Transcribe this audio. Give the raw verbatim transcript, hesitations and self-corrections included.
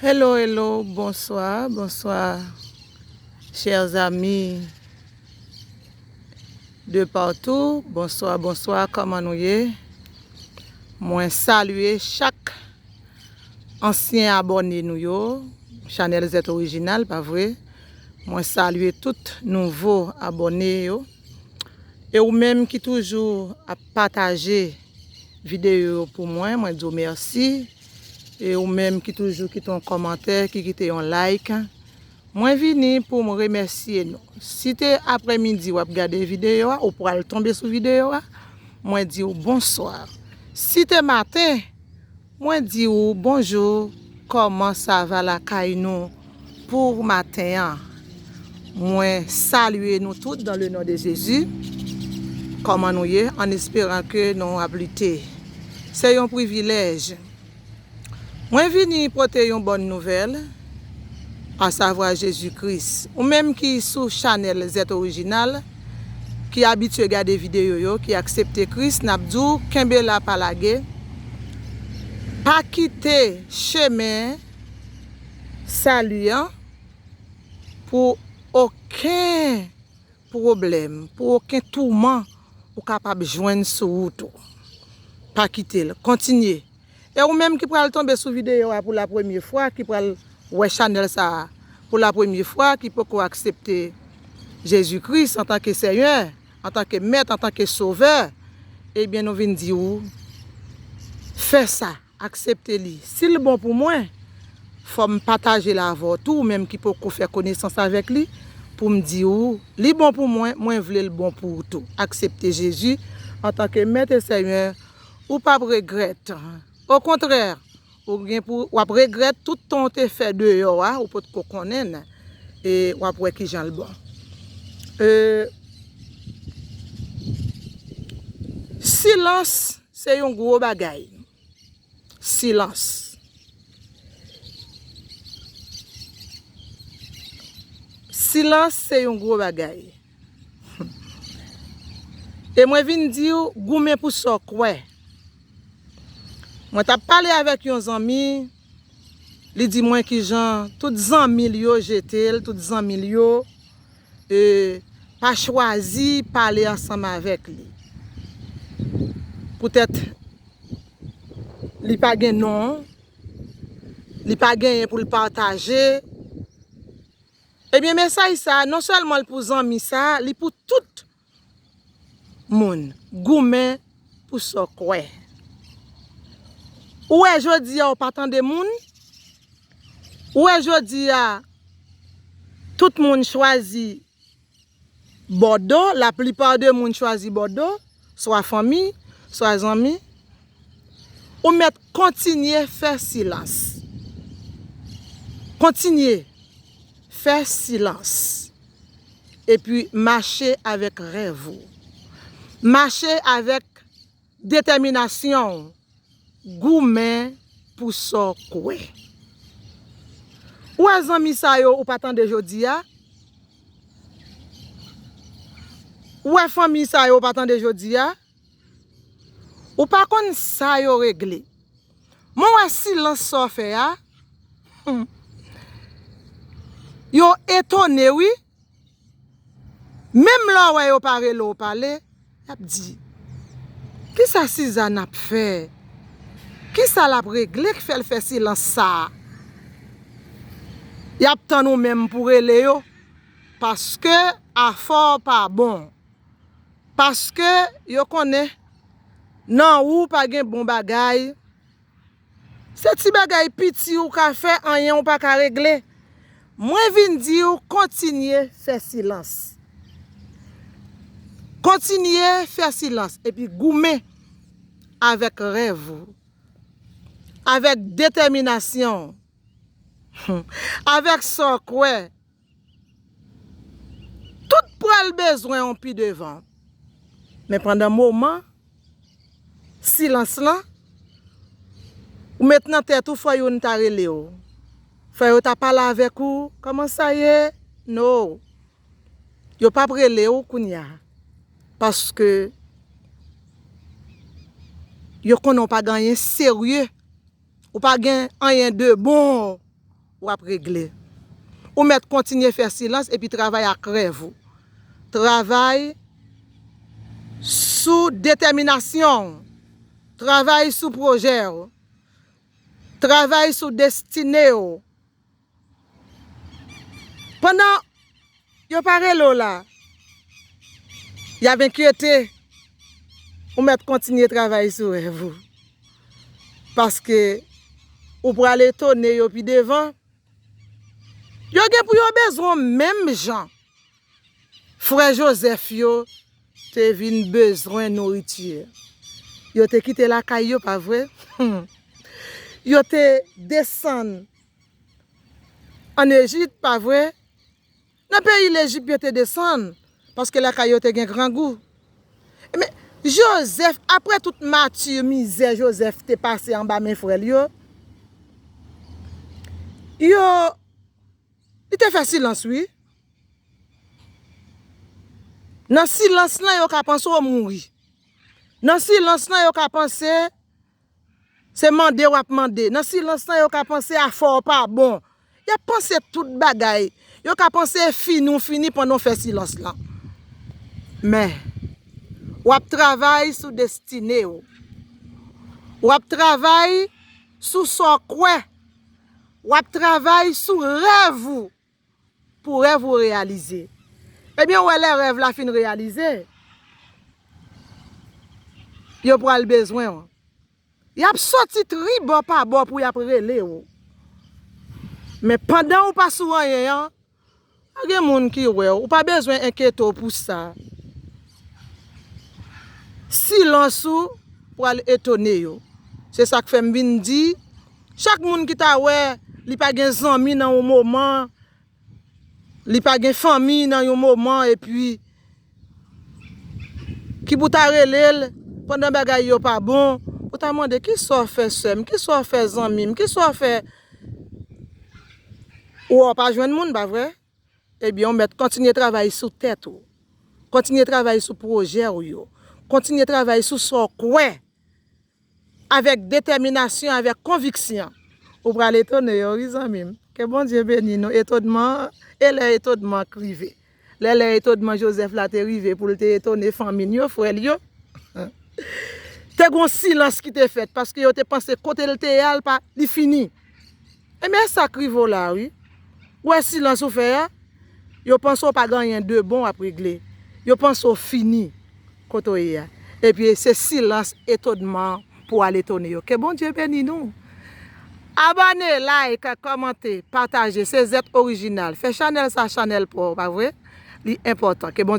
Hello, hello, bonsoir, bonsoir, chers amis de partout. Bonsoir, bonsoir, kòman nou ye? Mwen salye chak ansyen abòne nou yo, Chanèl Zèt Orijinal, pa vre? Mwen salye tout nouvo abòne yo. E ou menm ki toujou ap pataje videyo yo pou mwen, mwen di w mèsi. E ou menm ki toujou kite yon kòmantè, ki kite yon like, mwen vini pou m remèsye nou. Si te aprèmidi w ap gade videyo a, ou pral tonbe sou videyo a, mwen di w bonswa. Si te maten, mwen di w bonjou, kòman sa va lakay nou pou maten an? Mwen salye nou tout dans le nom de Jésus. Kòman nou ye? An esperan ke nou ap lite. Se yon privilèj. Mwen vini pote yon bòn nouvèl, asavwa Jezi Kris. Ou menm ki sou chanèl Zèt Orijinal, ki abitye gade videyo yo, ki aksepte Kris, n ap di w kenbe la, pa lage. Pa kite chemen sali an pou okenn pwoblèm, pou okenn touman ou kapab jwenn sou wout ou. Pa kite l, kontinye. E ou menm ki pral tonbe sou videyo a pou la premye fwa, ki pral wè chanèl sa a pou la premye fwa, ki poko aksepte Jezi Kris antanke Senyè, antanke Mèt, antanke Sovè, ebyen nou vin di w, fè sa, aksepte li. Si l bon pou mwen, fò m pataje l avè w tou, ou menm ki poko fè konesans avèk li, pou m di w, li bon pou mwen, mwen vle l bon pou ou tou. Aksepte Jezi antanke Mèt e Senyè, ou p ap regrèt. Okontrè, ou gen pou, w ap regrèt tout tan w te fè deyò a, ou potko konnen l, e w ap wè kijan l bon. E, silans se yon gwo bagay. Silans. Silans se yon gwo bagay. E mwen vin di w, goumen pou sa w kwè. Mwen t ap pale avèk yon zanmi, li di mwen kijan tout zanmi l yo jete l, tout zanmi l yo, e, pa chwazi pale ansanm avèk li. Poutèt li pa gen non, li pa genyen pou l pataje. Ebyen, mesaj sa a, non sèlman l pou zanmi sa a, li pou tout moun. Goumen pou sa w kwè. Ou wè jodi a ou pa tande moun? Ou wè jodi a tout moun chwazi bò do, laplipa de moun chwazi bò do, swa fanmi, swa zanmi. Ou mèt kontinye fè silans. Kontinye fè silans. Epi mache avèk rèv ou. Mache avèk detèminasyon w. Goumen pou sa w kwè. Ou wè zanmi sa yo ou pa tande jodi a? Ou wè fanmi sa yo ou pa tande jodi a? Ou pa konn sa yo regle. Men w wè silans sa w fè a? Hmm. Yo etone wi. Menm lè w wè yo pa rele w pale, y ap di, kisa Sizàn ap fè? Kisa l ap regle k fè l fè silans sa a? Y ap tann ou menm pou rele yo, paske afè w pa bon. Paske yo konnen nan ou pa gen bon bagay. Se ti bagay piti ou ka fè, anyen ou pa ka regle. Mwen vin di w kontinye fè silans. Kontinye fè silans epi goumen avèk rèv ou, avèk detèminasyon, avèk sa w kwè. Tout pral bezwen w pi devan. Men pandan moman silans lan, ou met nan tèt ou fò youn ta rele w. Fò yo ta pale avèk ou. Kòman sa ye? No. Yo p ap rele w kounye a. Paske yo konnen w pa gen anyen serye. Ou pa gen anyen de bon. w ap regle. Ou mèt kontinye fè silans epi travay ak rèv ou. Travay sou detèminasyon w. Travay sou pwojè w. Travay sou destine w. Pandan yo pa rele w la, y ap enkyete, ou mèt kontinye travay sou rèv ou. Paske ou pral etone yo pi devan. Yo gen pou yo bezwen w menm jan frè Jozèf yo te vin bezwen nouriti. Yo te kite lakay yo, pa vre? Yo te desann ann Ejip, pa vre? Nan peyi Lejip yo te desann, paske lakay yo te gen grangou. Men, Jozèf, apre tout mati, mizè Jozèf te pase anba men frè l yo, yo, li te fè silans, wi. Nan silans lan, yo ka panse w mouri. Nan silans lan, yo ka panse se mande w ap mande. Nan silans lan, yo ka panse afè w pa bon. Y ap panse tout bagay. Yo ka panse e fini w fini pandan w fè silans lan. Men, w ap travay sou destine w. W ap travay sou sa w kwè. W ap travay sou rèv ou pou rèv ou reyalize. Ebyen, w wè lè rèv la fin reyalize, yo pral bezwen w. Y ap soti tribò pa bò pou y ap rele w. Men pandan ou pa sou anyen an, pa gen moun ki wè w. Ou pa bezwen enkyete w pou sa. Silans ou pral etone yo. Se sa k fè m vin di, chak moun ki ta wè li pa gen zanmi nan yon moman, li pa gen fanmi nan yon moman, epi ki pou ta rele l pandan bagay yo pa bon, pou ta mande, "Kisa w fè sè m? Kisa w fè zanmi m? Kisa w fè?" Ou wè w pa jwenn moun, pa vre? Ebyen, ou mèt kontinye travay sou tèt ou. Kontinye travay sou pwojè w yo. Kontinye travay sou sa w kwè. Avèk detèminasyon, avèk konviksyon. Ou pral etone yo, wi, zanmi m. Ke Bondye beni nou. Etonman, e lè etonman k rive. Lè, lè etonman Jozèf la te rive pou l te etone fanmi l yo, frè l yo. Te gon silans ki te fèt, paske yo te panse kote l te ye a, l pa, li fini. Ebyen, sa k rive w la, wi. Ou wè silans ou fè a, yo panse w pa gen anyen de bon w ap regle. Yo panse w fini kote w ye a. Epi se silans etonman pou al etone yo. Ke Bondye beni nou. Abòne, like, kòmante, pataje. Se Zèt Orijinal. Fè chanèl sa chanèl pa w, pa vre? Li enpòtan. Ke Bondye